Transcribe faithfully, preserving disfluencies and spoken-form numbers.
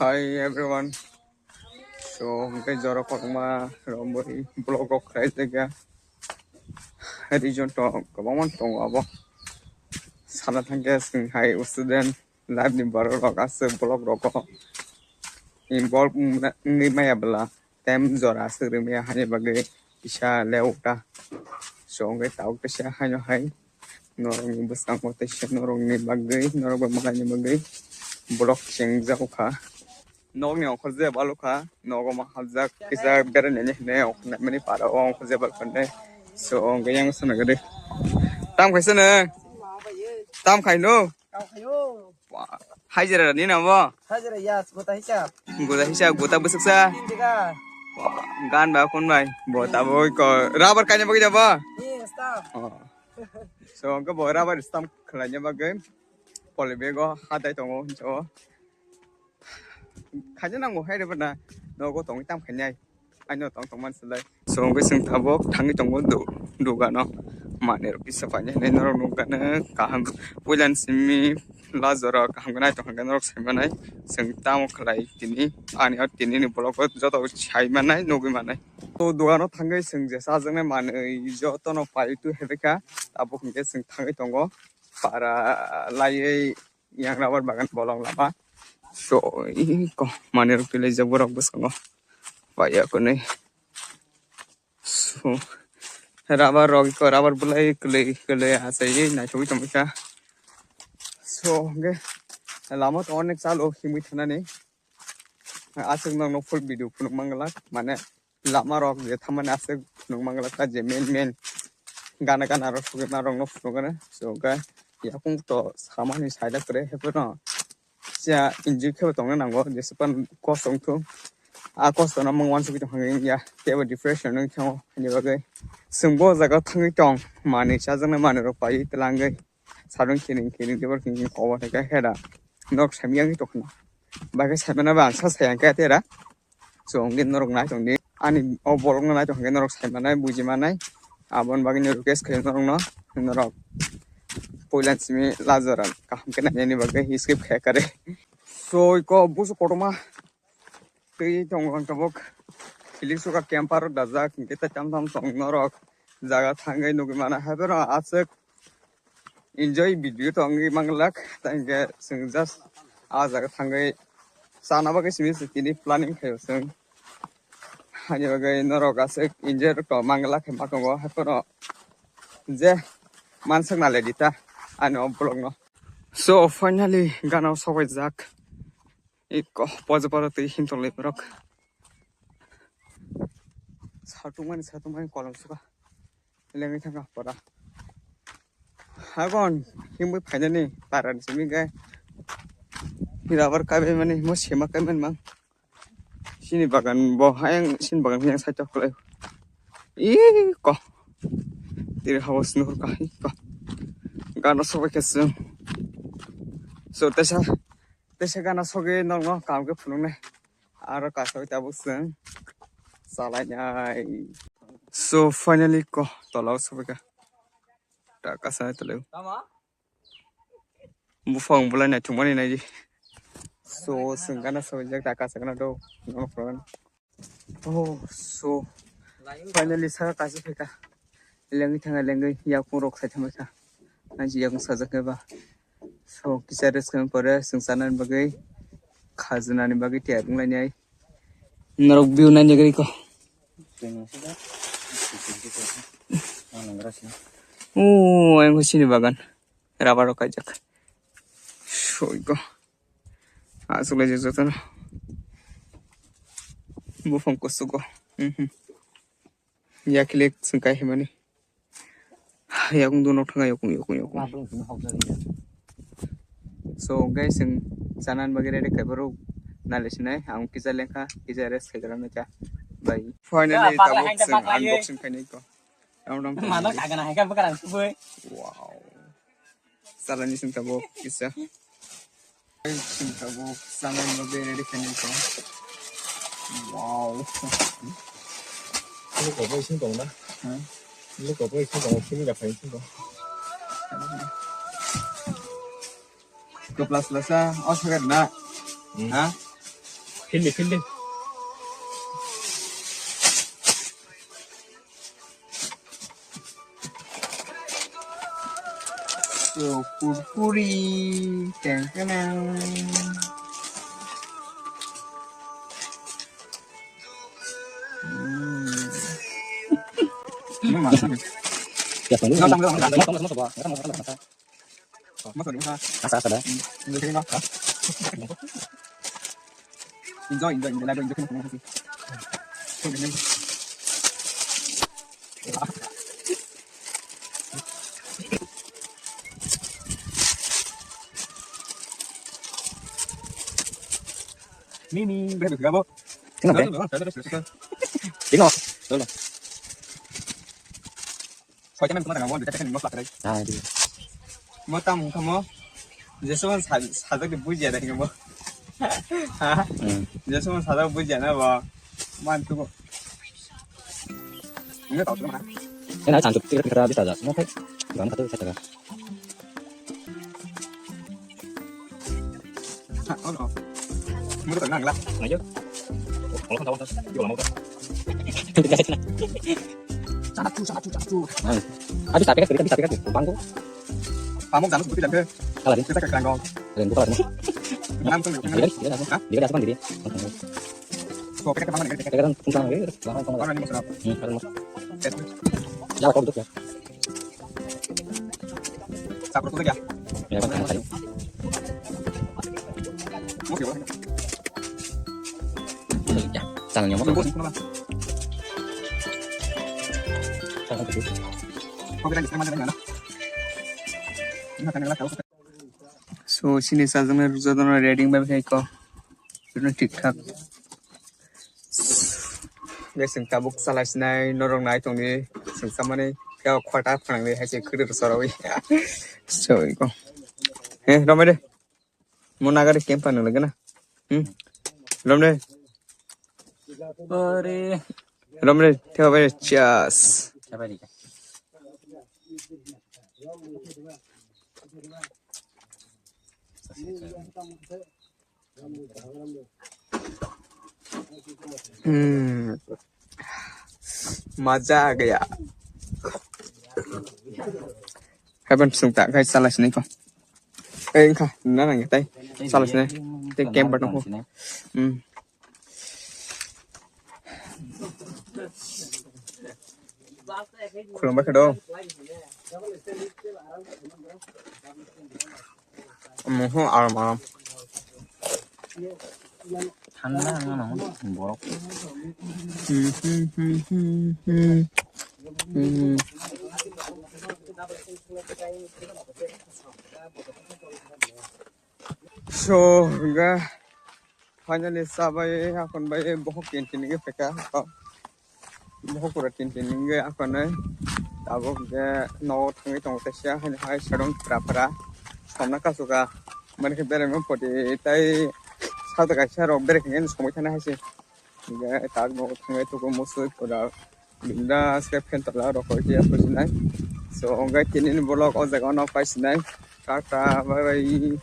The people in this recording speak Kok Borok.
Hi everyone. So, hwnkhe jora kotorma romwi vlog rok khlai jaga. Region to kwbangma tongo abo. Sana thangkhe chwng hai student life ni borok rok aswk vlog rogo involve wngna, wngwi maya bwla. Time jora aswk rwmaya hani bagwi kisa le ukta. So, hwnkhe tabuk teisa haino hai norokni bwskango teisa norokni bagwi, norok bai malaini bagwi vlog chengjak kha. Nokni ongkhor je balu kha, nogo ma hapjak kisa berainani hwnwi ongkhornai mani para o ongkhor je balu kha hwnwi. So, hwnkhe yang swnagadi. Tam kaisa nwng? Tam khaino? Tang khayo. Wah, hajira ni na bo? Hajira ya, gota hisab. Gota hisab, gota bwswksa. Tin biga. Wah, gan ba kun bai. Bo tabo ko rubber kaina bagwi da bo? Ni stamp. Oh. So, ko bo rubber stamp khlaina bagwi. Poly bag o hatai tongo hinso. Khaina nango hai rwbana. Nogo tongwi tam khainai. Aino tong tong man silai. So, hwnkhe chwng tabuk thangwi tongo du-, dugano. Manwi rok kisa painai hinwi norok nukgano kaham. Puilani simi lajora kaham khe naitong hwnkhe norok saimanai. Chwng tamo khlai tini, ani o tini ni vlog o joto saimanai, nugwi manai. To dugano thangwi chwng je chajaknai manwi jotono pai tu hebaikha. Tabuk hwnkhe chwng thangwi tongo. Para laiwi yang rubber bagan bolong lama. So, iko manwi rok twilaijak borok bwskango. Paiya kwnwi. So, rubber rok iko rubber bwlai kwlwi kwlwi achaiwi naithogwi tongkha. So, hwnkhe lama to onek chalo himwi thanani. Aswk nokno full video phunuk manglak, mane lama rok je thamani aswk phunuk manglak, ta je main main gana gana rok sugwi ma rokno phunuk gana. So, hwnkhe yakung to samani side kwrwi hepeno. Cha enjoy khe tongna nango, jesepan kosto wngthung. A kosto no mung uansugwi tongkha wngya, teibo depression wngwi thango, ani bagwi. Chwng bo jaga thangwi tong, manwi chajaknai manwi rok paiwi twlangwi. Sadung kiring kiring teibo kiring kobo thai khe da. Norok saimya wngwi tongkha. Bagwi saimano ba ang sa sai ang khe tera. So, hwnkhe norok nai tongdi. Ani o vlog no nai tong hwnkhe norok saimanai, bujimanai. Aboni bagwi no request khaio norokno. Norok puila simi lajora kaham khe nainani bagwi skip khaikha re. So, iko busu kotorma twi tongo ang tabuk. Kilik suka camper rok dajak, hwnkhe tei tam tam tong norok jaga thangwi nugwi mano. Hapheno aswk enjoy video tongwi manglak, tei hwnkhe chwng just ah jaga thangwi chana bagwi simi se tini planning khaio chwng. Ani bagwi norok aswk enjoy rok tong manglak khe ma tongo, hapheno je manswk na le di ta ani o vlog no. So finally gana o sokjak. Iko poja poja twi himtong lai borok. Satung mani satung mani kolom suka. Lengwi thangkha pora. Hagon himwi phainani para ni simi gai. Rubber kaibai mani mo sema kaiman mang. Sini bagan bo hayang sini bagan hayang side o kwlai. Iko. Tiri hawa sini hurka iko. Gana sobai khe chwng. So tesa tesa gana sogwi nokno kaham khe phunuknai. Aro kasoi tabuk chwng chalainai. So finally ko tola o sobai kha. Ta kasa tole. Buphang bulai naithokmani naidi. So, chwng gana sojak ta kasa gana do. Oh, so finally saka kaisa phaikha. Lengwi thangkha, lengwi yakung rok sai tongbaikha. Naiji yakung sajak khe ba. So, kisa rest khaimani pore chwng chanani bagwi, khajnani bagwi tiyar wnglainai. Norok view naina gari ko. Oh, ayang sini bagan. Rubber rok kaijak. Soiko. Aswk laijak jotono. Buphang kusugo. Mhm. Yakilek sengkai himani. Yakung dono thanga yakung, yakung, yakung. So guys, chwng chanani bagwi ready kaiborok nalai sinai. Ang kisa lengkha, kisa rest khaijak nai cha. Bye. Finally, tabuk chwng unboxing khainai ko. Ram ram. Mano kagana hai ka bakarang subui. Wow. Salani sing tabuk kisa. Sing tabuk sanai mo be ready khainai ko. Wow. Luko bai sing tong na. Ha? Luko bai sing tong, sing da phai sing tong. Ko plus plus a, o sagar na. Hmm. Ha? Phildi, phildi. So, kurkuri, tengkenang. Hmm. Ini masuk. Ya, tunggu. Nggak, nggak, nggak, nggak. Nggak, nggak, nggak, nggak. Masuk, masuk. Asa, asa dah. Hmm, ini kering, ah. Enjoy, enjoy, enjoy, enjoy, enjoy. Mimi, ven, ven, ven. Tino, ven. Tino. Tino. Soitama kuma tanga wall bita tekani ngosla krai. Ah, di. Mo tam wngkha mo. Jesu sajak de bujiya da hingo mo. Ha? Hmm. Jesu sajak bujiya na bo. Man tu bo. Ini tau cuma. Ini ada cancuk tiga tiga bisa aja. Semua kayak gam satu bisa jaga. Murah tenang lah. Ayo. Kalau kan tahu kan, juga lama kan. Tidak ada. Satu, satu, satu. Aduh, tapi kan kita bisa pikir tuh, bangku. Kamu jangan seperti dan ke. Kalau ada. Kita ke kerangkong. Dan buka lagi. Enam tuh. Dia kan, dia kan, dia kan apa kan diri? Kau pikir ke mana? Kita kan tentang ini, bahas tentang. Orang ini masalah. Hmm, ada masalah. Ya, kau duduk ya. Sapur kuda kya? Ya, kan, kan, kan. Mungkin apa? Channel-nya mau. Mungkin apa? Mungkin lagi sama dengan mana? Ini akan adalah tahu. So, sini sajana rujadana reading bai khai ko. Itu thik thak. Guys, chwng tabuk chalai sinai, norok nai tongdi, chwng chamani, phiya khota phanangdi, hai se kwrwi rw chorwi. So, iko. Eh, romai de. Mo nagari kempa nung lagana. Hmm? Romre. Ore. Romre, theo bai chas. Sabai di. Hmm. Maza gaya. Haban sung ta kai chalai sinai ko. Eh, engkha, na nang tai. Chalai sinai. Te camper nang ko. Hmm. Khulumbai khe do. Omo ho aram aram. Thanda wngmano borok. Hmm, hmm, hmm, hmm, hmm. Hmm. So, hingga finally chabai, hakon bai, bohok tin tin hingga peka. Bohok pura tin tin hingga hakon nai. Tabuk je nogo thangwi tongo teisa, haino hai sadong phra phra. Somna kasuka, mani khe berai ma poti tai sata kaisa rok berai khe somoi thana hai se. Hingga tak nogo thangwi tuku musui pura. Bindas khe phen tola rok koi khe sinai. So, hingga tini ni vlog o jaga no pai sinai. Tata, bye bye.